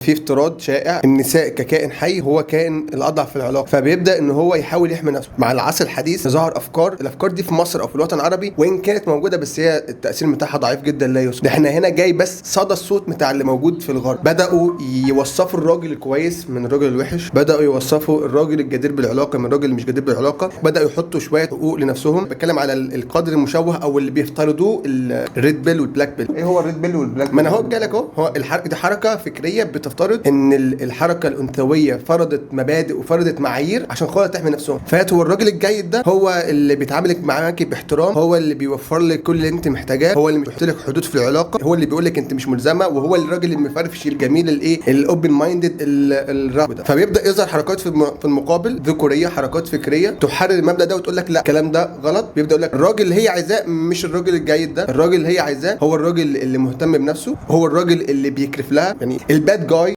في افتراض شائع، النساء ككائن حي هو كائن الاضعف في العلاقه، فبيبدا ان هو يحاول يحمي نفسه. مع العصر الحديث ظهر افكار، الافكار دي في مصر او في الوطن العربي وان كانت موجودة بس هي التاثير بتاعها ضعيف جدا لا يذكر. احنا هنا جاي بس صدى الصوت بتاع اللي موجود في الغرب. بداوا يوصفوا الراجل الكويس من الراجل الوحش، بداوا يوصفوا الراجل الجدير بالعلاقة من الراجل اللي مش جدير بالعلاقه، بداوا يحطوا شوية حقوق لنفسهم. بتكلم على القدر المشوه او اللي بيفترضوه ال red pill وال black pill. ايه هو ال red pill وال black؟ ما انا هو جالك اهو. هو الحركة دي حركة فكرية بتفترض ان الحركة الانثوية فرضت مبادئ وفرضت معايير عشان خاطر تحمي نفسهم. فهو الراجل الجيد ده هو اللي بيتعاملك معاكي باحترام، هو اللي بيوفر لك كل اللي انت محتاجاه، هو اللي بيحط لك حدود في العلاقه، هو اللي بيقول لك انت مش ملزمه، وهو الراجل المفرفش الجميل الايه ال open minded الراب ده. فبيبدا يظهر حركات في المقابل ذكوريه، حركات فكرية تحرر المبدا ده وتقول لك لا، الكلام ده غلط. بيبدا يقول لك الراجل اللي هي عايزاه مش الراجل الجيد ده، الراجل اللي هي عايزاه هو الراجل اللي مهتم بنفسه، هو الراجل اللي بيكرف لها. يعني ال bad guy